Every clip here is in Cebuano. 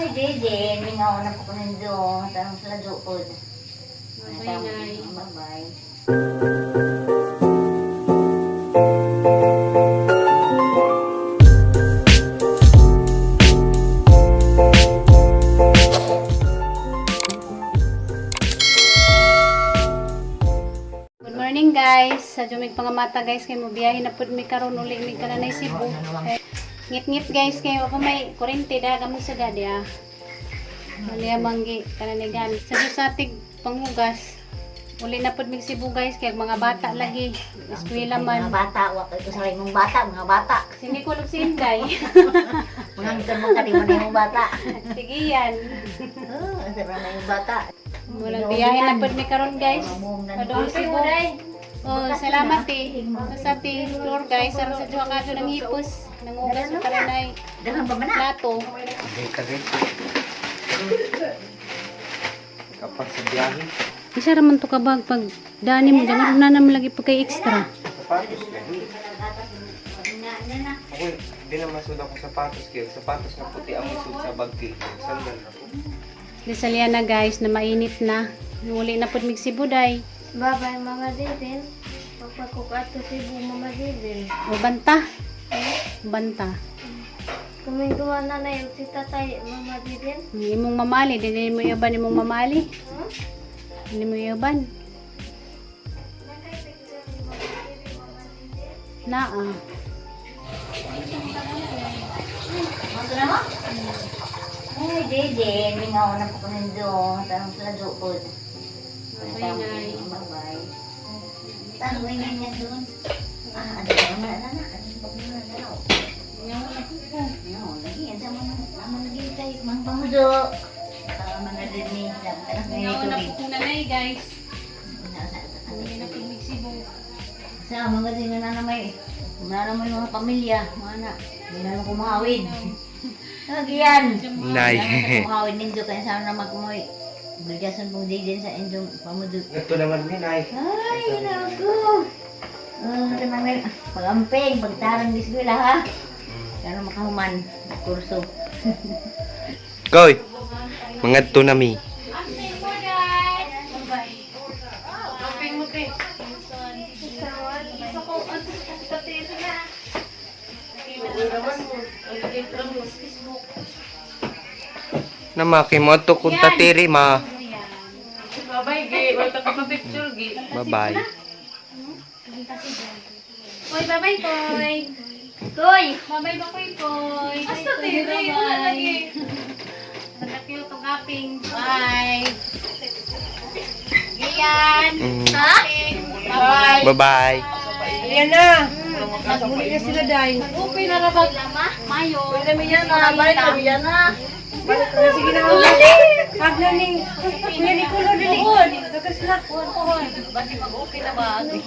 Ay, JJ, mingaw na po ko nindo. Tarong sila doon. Bye, Nay. Bye-bye. Good morning, guys. Sa jumig pangamata, guys, kay mo biyahe na pud mi karon, uli mi kananay Cebu. Ngit-ngit, guys, kay wa pa may kurente da kamo sa gadi ah. Wala manggi kananay gamit. Sa satig panghugas. Uli na pud mig Cebu, guys, kay mga bata lagi eskwela Mga man. bata, wa kay kusaray mong bata, mga bata. Si Nicole ug si Inday. Mga ngitod mo ka di mo na yung bata. Sige yan. Oh, ang sarap na yung bata. Walang biyahe na pud mi karon, guys. Padong Cebu. Oh, salamat eh. Sa ti floor, guys, aron sa duha ka ng hipos. Nangugas sa kananay Daghang pa man na. plato. Hindi ka Kapag sa biyahe, Isa raman to ka bag pag dani mo dyan, na naman lagi pa kay extra. Sapatos lagi. Ako, di na masud ako sapatos kay sapatos na puti ang isud sa bag kay. Sandal na po. Di na, guys, na mainit na. Uli na pud mig Cebu day. Bye-bye, Mama Didin. Pagpakukato si Bu, Mama Didin. O banta. Banta. Kuminggawa na na yung si Tatay, Mama Didin. Ang imong mamali, di mo iuban imong mamali. Hindi mo iuban. Naa. Mga na mo? Ay, JJ, mingaw na po ko nindo. Tarong sila doon. Bye, Nay. Bye-bye. Tanong nga niya doon. Ah, ano ba na na na? Ano ba na na na? Yo, lagi ang sama na naman lagi kay Mang Pamudo. Tama na din ni Tarong Mingaw na tubig. po kong nanay, guys. Uli na pud mig Cebu. Sa mga din na may na may mga pamilya, mga na. Hindi na lang kumahawid. Lagi yan. Nay. Kumahawid nindo kaya sana na magkumoy. Obligasyon pong din sa inyong pamudo. Ito naman mi, Nay. Ay, naku. Ah, kanang may pag-amping, pagtarang diskwela ha. Kaya makahuman, kurso. Koy. Mangadto na mi. Namaki mo to kung tatiri ma. Bye-bye, Gi. Wala ka pa-picture, Gi. Bye-bye. Koy, bye-bye, Koy. Koy! Bye-bye ba, Koy, Koy? Asa, tiri? Wala lagi. Nagkakyo tong aping. Bye. Gian. Bye-bye. Bye-bye. Ayan na. Nagmuli na sila, Day. Upi na rabag. Mayo. na, balik na. Yan na. Sige na. Hag na ni. Kuya ni Kulo, dali. Lakas na.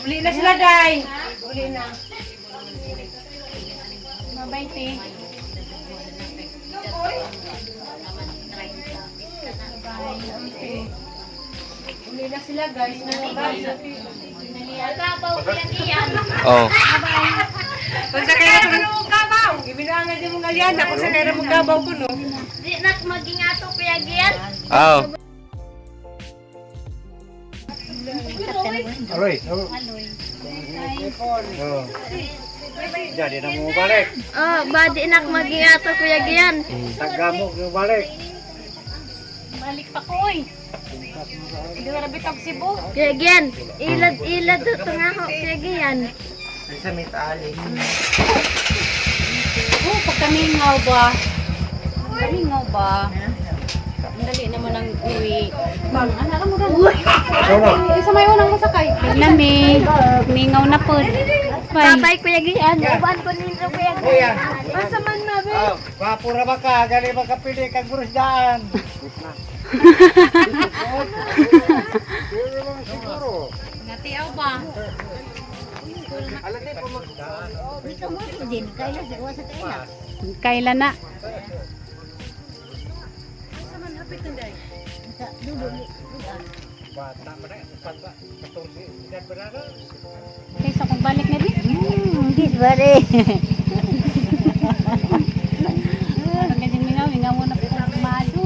Uli na sila, Day. Uli na. Bye-bye, te. Uli na sila, guys. Bye. Oh. Pag sa kaya mo kabaw. Ibilangan din mong alyana. Pag sa kaya mo kabaw ko, no? Di na magingato, Kuya Gian. Oh. Aroy, oh. Oh. Jadi na mo balik. Oh, ba di na magingato, Kuya Gian. Tagamok mo balik. Balik pa, Koy. Hindi na rabit ang Cebu. Kuya Gian, ilad-ilad ito nga ho, Kuya Gian. Sa may tali. Oh, pagkamingaw ba? Pagkamingaw ba? Ang dali naman ang uwi. Bang, anak mo rin. Isa may unang masakay. Nami, mingaw na po. Bye. Bye-bye, Kuya Gian. Uban ko ninyo, Kuya Gian. Asa man na, be? Oh, vapor ra ba ka? Gali ba ka pili kag burus daan? Siguro. Natiaw ba? Dito mo din, kaila sa sa kaila. Kailan na? Sa dulo ni. Bata man na, bata. 14 edad ba na? Kaysa kung balik na din. Gis bare. Parang ganyan mingaw, mingaw na po. Maado.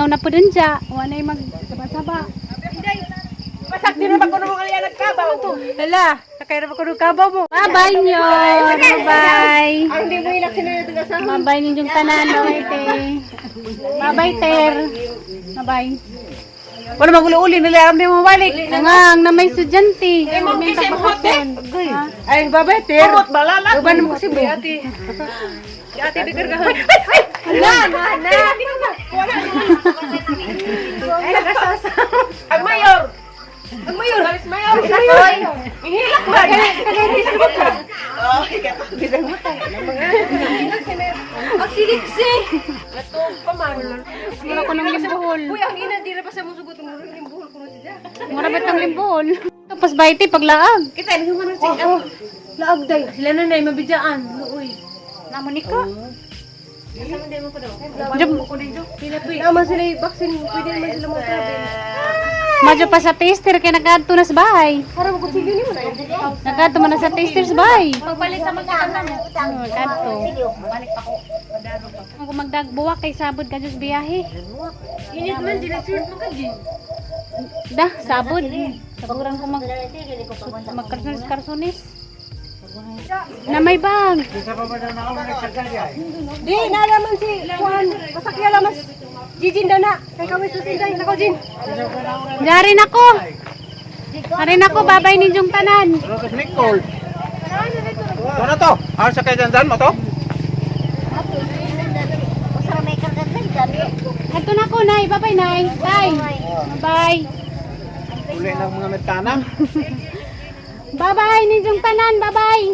Lingaw na po dun siya. Wala na mag saba-saba. Pasak din naman ko nung kaya nagkabaw. Hala, kaya naman ko nung kabaw mo. Bye-bye nyo! Bye-bye! Ang di mo ilak sinunod ng asawa. Bye-bye ninyong tanan. Bye-bye, te. Bye-bye, ter. Bye-bye. Wala maguli-uli nila aram di mo balik. Ang ang na may estudyante. May tagbakasyon. Ay, babay ter. Kumot balala. Uban mo kasi ate. Si ate bigger ka. Ay, ay. Na, na, na. Ay, nag-asasa. Ang mayor. Ang mayor. Alis mayor. Mayor. Ihilak ba? Ang siliksi. Mura ko ng limbuhol. Uy, ang ina, di na pa sa musugot. Mura ng buhol ko na siya. Mura ba itong limbuhol? Tapos ba iti paglaag? Kita, ano yung manang oh, Laag day. Sila na nay, mabidyaan. Luoy. Namo ni ko. Naman sila yung vaccine. Pwede naman sila mag-travel. Madyo pa sa taster kay nag-adto na sa bahay. Para magkutsilyo ni mo na. Nag-adto man na sa taster sa bahay. Pagbalik sa magkakanta mo. Oh, kadto. Balik pa ko. Kung magdagbuwak kay sabod ka Diyos biyahe. Init man, di na-shirt mo ka, Jin. Da, sabod. Saburan ko magkarsunis karsunis. Na may bag. Di, nalaman si Juan. Pasakya lamas. Jijin daw na. Kay kami susinday. Nako, Jin. Diyan ako. Arin ako, babay ninyong tanan. Ano to si Nicole? Ano to? Ano sa kay dandan mo to? Usara may kargan dami. Adto na ko, Nay. Babay, Nay. Bye. Bye. Uli na mga metanang. Bye-bye ninyong tanan. Bye-bye.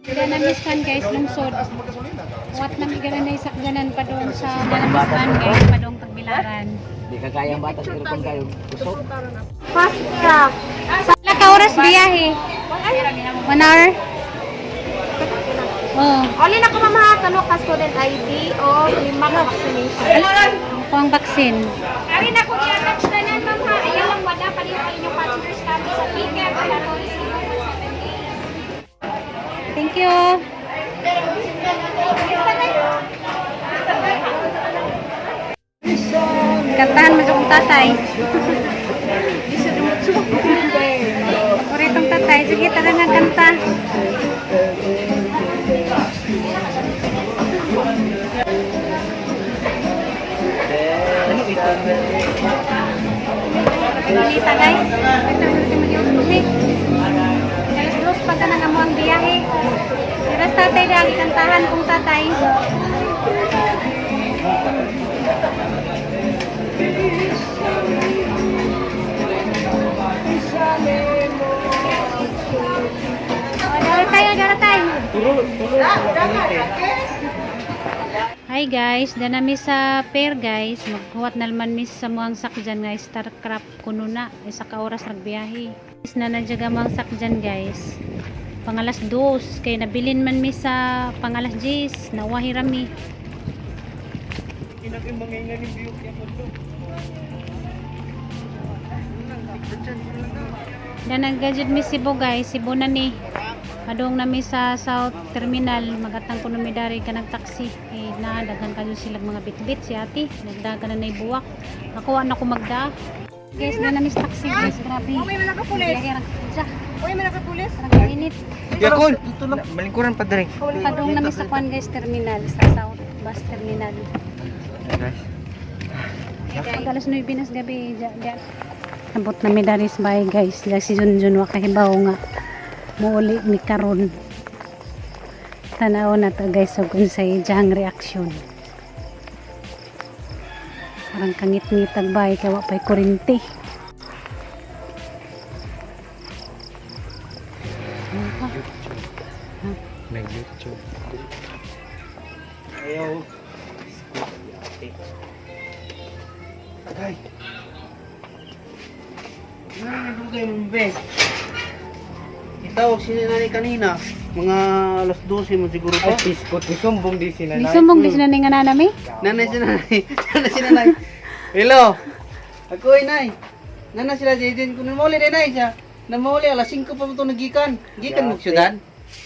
Sila na miskan guys, lungsod. Wat na migalan na isakyanan pa doon sa Dala guys, pa doon pagbilaran. Di ka kaya ang bata pero kung kayo kusog. Fast track. Sa ka oras biyahe? 1 hour? Oh. Oli na ko mama, kano ka student ID o lima ka vaccination. Ako ang vaccine. Ari na ko i-attach tanan ma'am ha. Ayaw lang wala pareho ang inyong passengers copy sa ticket wala ko resibo for 7 days. Thank you. Kantahan mo sa kong tatay. Paboritong tatay. Sige, tara nga kanta. Malita guys. Ito, mag-iusok. 2:00 pa ka na nga mo ang biyahe. Pero tatay dahil kantahan kong tatay. Oh, dara tayo, dara tayo. Hi guys, danami sa fair guys. Maghuwat na naman mis sa muang sakjan nga Starcraft kuno na isa ka oras nagbiyahe. Guys, na nandiyan ang sakjan guys. Pangalas 2 kay nabilin man mi sa pangalas 10, nawahi rami. Danagajud mi Cebu guys, Cebu na ni. Adong nami sa South Terminal, magatang ko nami dari kanang taxi. Eh na daghan kayo silang mga bitbit si ate, nagdagan na nay buwak. Ako wa na ko magda. Guys, na nami sa taxi guys, grabe. Uy, wala ka pulis. Biyahe ra ka. Uy, may nakapulis. Parang init. Yakol. Malingkuran pa dere. Padong nami sa kwan guys terminal, sa South Bus Terminal. Guys. Pag alas 9 na sa gabi, dya, dya. Abot na mi dari sa bahay guys. Dya si Junjun wa kahibaw nga. Muuli mi karon. Tanaw na to guys og unsay diyang reaksyon. Parang kangit-ngitag bahay kay wa pa'y kurente. Ano pa? Nag-YouTube. Ayaw. Agay. Ano nagugay mo, be? Itawag si nanay kanina. Mga alas 12 mo siguro Ay, pa. piskot. Isumbong di sila Ni sumbong di sila ni nga nanami? Nanay si nanay. Nanay si nanay. Hello. Ako ay nay. Nanay sila si Eden. Kunin mo ulit ay nay siya. Namuli alas 5 pa mo to nagikan. Gikan mo syudad.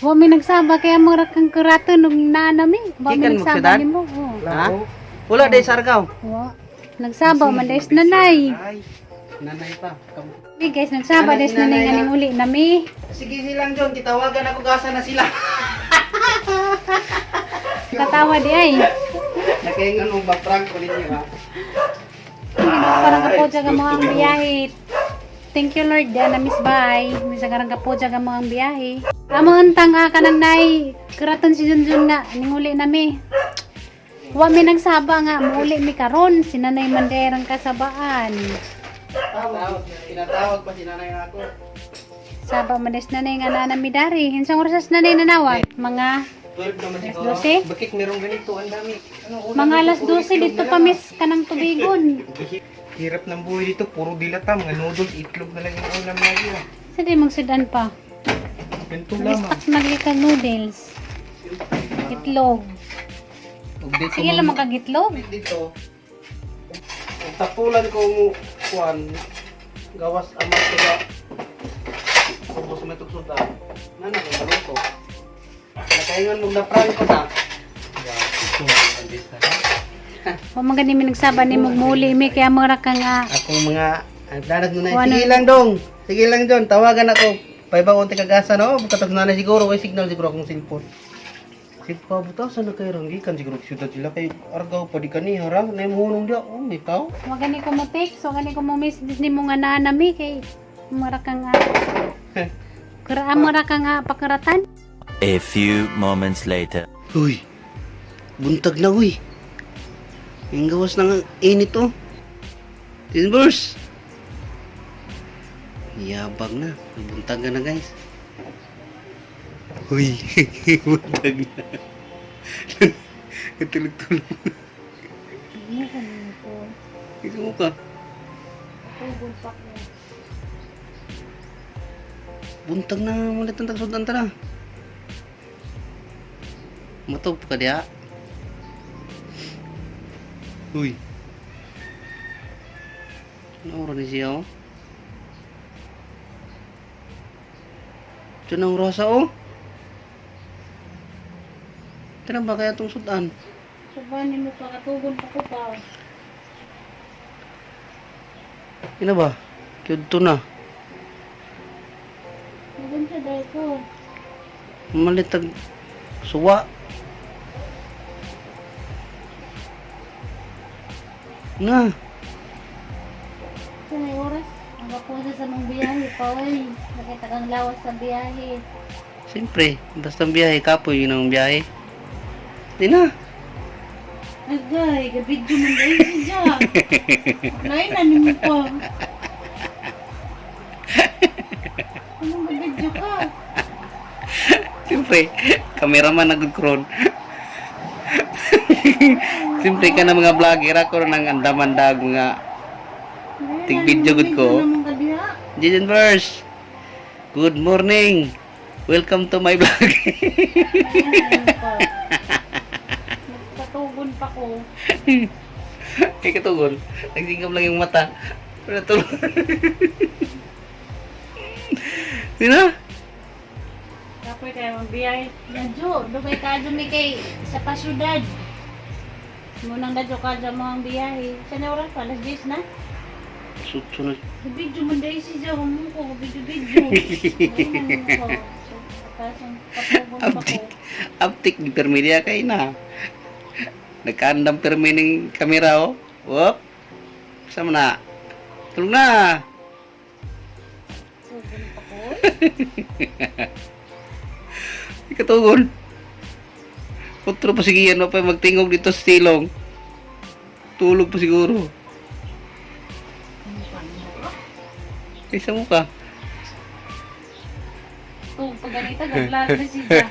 Wa mi nagsaba kaya mga rakang kurato nung naanami. Wa mi Gikan mo nagsaba syudad? nimo. Oo. Ha? Wala day sargaw. Wa. Nagsaba man des nanay. Ay, nanay pa. Hey guys, nagsaba Nanay, des nanay nanay nga na. ning uli nami. Sige silang John, kitawagan ako gasa na sila. Katawa di ay. Nakaingan mo ba prank ko ninyo ha? Parang kapodya ka mga ang biyahe. Thank you Lord, di na miss bye. Misa karang kapodya ka mga ang biyahe. Amo untang ka nang nay. Kuraton si Junjun nga ning uli nami. Wa mi nagsaba nga muuli mi karon si nanay manderang kasabaan. Tawag, tinatawag pa si nanay ako. Saba man des nanay nga nana mi dari. Hinsang oras nanay nanawag? Mga 12 naman siguro. 12? Bakit merong ganito? Ang dami. Ano, ulam Mga dito, alas puro 12 itlog dito na pa lang. miss kanang tubigon. Hirap ng buhay dito. Puro dilata. Mga noodles, itlog na lang yung ulam lagi. Ah. Sa di magsudan pa. Ganito lamang. Stock magli ka noodles. Itlog. Ug dito Sige lang makagitlog. dito. Ug tapulan ko mo kuan gawas ang mga ubos may tugsudan. Nana ko maluto. Nakaingon mo na prank ko ta. Wa man gani mi nagsaba ni mugmuli mi kaya mura ka nga. Akong mga ang dalag na Kuan sige lang dong. Sige lang John, tawagan ako. Paiba unti kagasa no, bukatag nanay siguro kay signal siguro akong cellphone. Sige pa buta sa na kay ranggikan siguro syudad sila kay Argao pa di kani hara na imong dia oh may tao. Wa gani ko mo text, wa gani ko mo message ni mo nga naa nami kay mura ka nga. Kura mura ka nga pakaratan. A few moments later. Uy, buntag na uy. Ang gawas ng init oh. Timbers. Yabag na. Buntag na guys. Uy, buntag na. Tulog-tulog. Ikaw ka. Buntag na ulit ang tagsudan tara. Matog pa ka diha. Uy. Ano oras ni siya oh? Ito na ang rosa oh. Ito na ba kaya itong sudan? Subanin mo pa katugon pa ko pa. Ina ba? Kyo na. Tugon sa dahil ko. Malitag suwa. Na. Sa may oras, ang kapusa sa mong biyahe pa oy. Nakita kang lawas sa biyahe. Siyempre, basta ang biyahe, kapoy yun ang biyahe. Di na. Agay, gabidyo man dahil siya. Lain na ni mo pa. Anong gabidyo ka? Siyempre, cameraman na good kron. Siyempre ka na mga vlogger ako ng andaman-dag mga Tig-video good ko. Naman ka diha. Jason Verse. Good morning. Welcome to my vlog. Ayan, pa. Nagpatugon pa ko. Ay katugon. Nagsingkap lang yung mata. Pero tulog. Sino? Kapoy kayo magbiyahe. Dadyo, dugay ka mi kay sa pasyudad. Munang dadyo ka dyan mo ang biyahe. Sa na oras pa, alas 10 na. Sutso na. Video man dahil si Jawa mo ko, video-video. Ayun, ano ko. So, patasan, patugon pa ko. Aptik. Aptik di permedia kay na. Nagkaandam permi ng kamera oh. Whoop. Sama na. Tulog na. Tugon pa ko. Ikatugon. Putro pa sige yan pa magtingog dito sa silong. Tulog pa siguro. Isa mo ka. Tug pag ganito, gaglag na siya.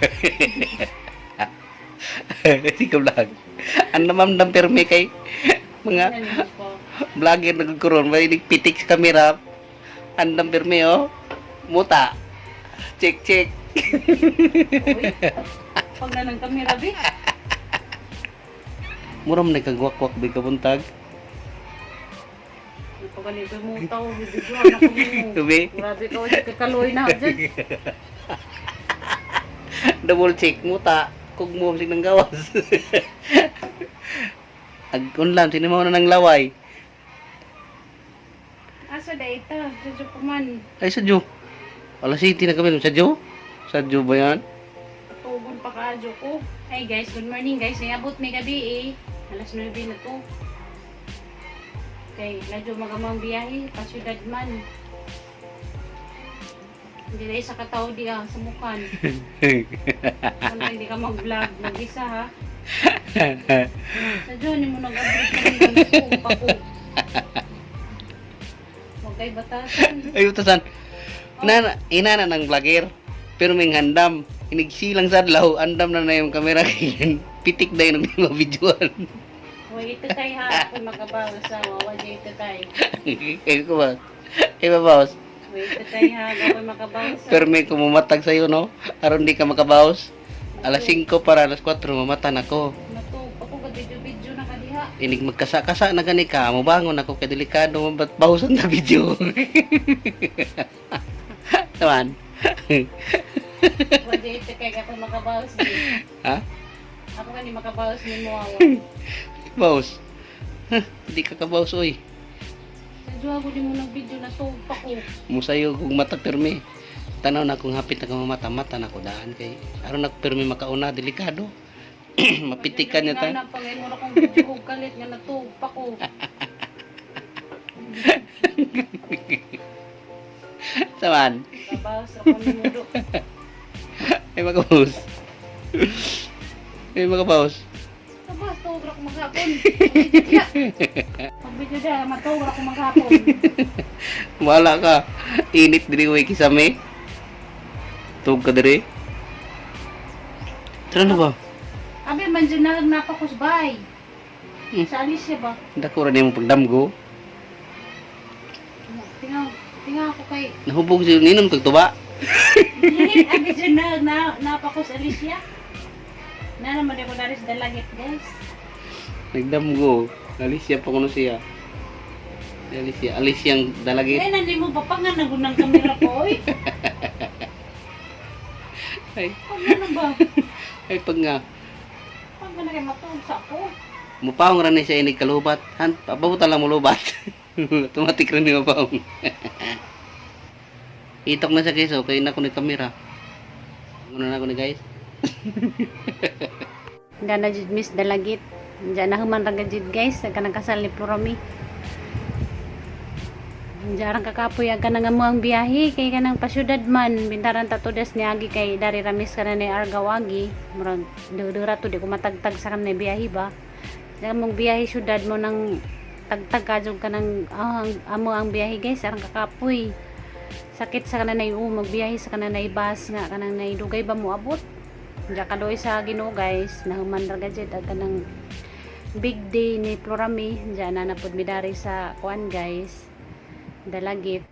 Sige vlog. Ano naman ng permi kay mga Ano po? vlogger na kuron may pitik sa kamera. Andam permi oh. Muta. Check check. Uy, pag na ng kamera, bi. Mura man nagkagwakwak bi kabuntag. Pa ganito mo tao, bibidyoan ako mo. Ubi. Grabe ka, wala kaloy na dyan. Double check mo ta kung mo sig ng gawas. Ag unlam sino mo na ng laway. Asa da ita, sa pa man. Ay sadyo. Alas 7 na kami sadyo. Sadyo ba yan? Tugon pa kaadyo ko. Hey guys, good morning guys. Niabot may gabi eh. Alas 9 na to. Kay ladyo magamang biyahe, pa syudad man. Hindi na isa katao di ah, sa mukan. Kung hindi ka mag-vlog, mag-isa ha. Sa Diyo, ni mo nag-upgrade ka ng pa ko. Huwag kay batasan. Ay utasan. Inana inana ng vlogger. Pero may handam. Inigsilang sa adlaw, andam na na yung kamera kay pitik na yun ang mga videoan. Huwag ito tayo ha, kung makabawas sa wawa ito tayo. Ay ko ba? Ay ba boss? Huwag ito tayo ha, gawin makabawas. Pero may kumumatag sa'yo, no? Aron di ka makabawas. Alas 5 para alas 4, mamatan ako. Natug ako ka video-video na kadiha. Inig magkasa-kasa na gani ka, mubangon ako kay delikado, ba't bawasan na video? Taman. Wala ito kay ako makabawas di. Ha? Ako ka ni makabawas ni mo awa. Bawas. Huh, di ka kabawas, oy. Sa juwa ko di mo nag video na tug pa ko. Musayo kung mata pirmi. Tanaw na kung hapit na ka mamata, mata na ko daan kay aron na pirmi makauna, delikado. Mapitik ka niya ta. Nga na pangay mo na kong video og kalit nga natug pa ko. Taman. Kabawas ra ko ni mo do. Ay makabawas. Ay makabawas. Kabawas tug ra ko maghapon. Pag-video diha. Pag-video diha matug ra ko maghapon. Wala ka. Init diri way kisame. Tug ka diri. Tara na ba? Abi man dyan na napakusbay. Sa alis siya ba? Dako ra nimo pagdamgo. Tingaw, tingaw ako kay Nahubog si ninom kag tuba. Abi dyan na, na napakos Alicia. Na naman ako naris dalangit guys. Nagdamgo. Alicia pa kuno siya. Alicia, Alicia ang dalagit. Eh, nandi mo pa nga nagunang kamera ko, oy. Ay, Pag ano ba? ay pag nga Pag na kayo matulog sa ako. mupaong ra ni siya inig kalubat. Han, pabutan lang mo lubat. Automatic ra ni mapaong. Itok na sa keso kay na ko ni kamera. Ano na ko ni guys? Hindi na jud miss dalagit. Diyan na human ra jud guys, sa kanang kasal ni Plurami. Diyan ang kakapoy ang kanang amo ang biyahe kay kanang pasyudad man bintaran ta tudas ni agi kay dari ramis kana ni Argawagi murag dudura to di ko matagtag sa kanang biyahe ba. Diyan mong biyahe syudad mo nang tagtag ka jud kanang ah, ang amo ang biyahe guys arang kakapoy. Sakit sa kanang nay magbiyahe sa kanang nay bus nga kanang nay dugay ba mo abot. Diyan kadoy sa Ginoo guys, nahuman ra gajud ag kanang big day ni Florami, diyan na napud midari sa kuan guys. Dalagit.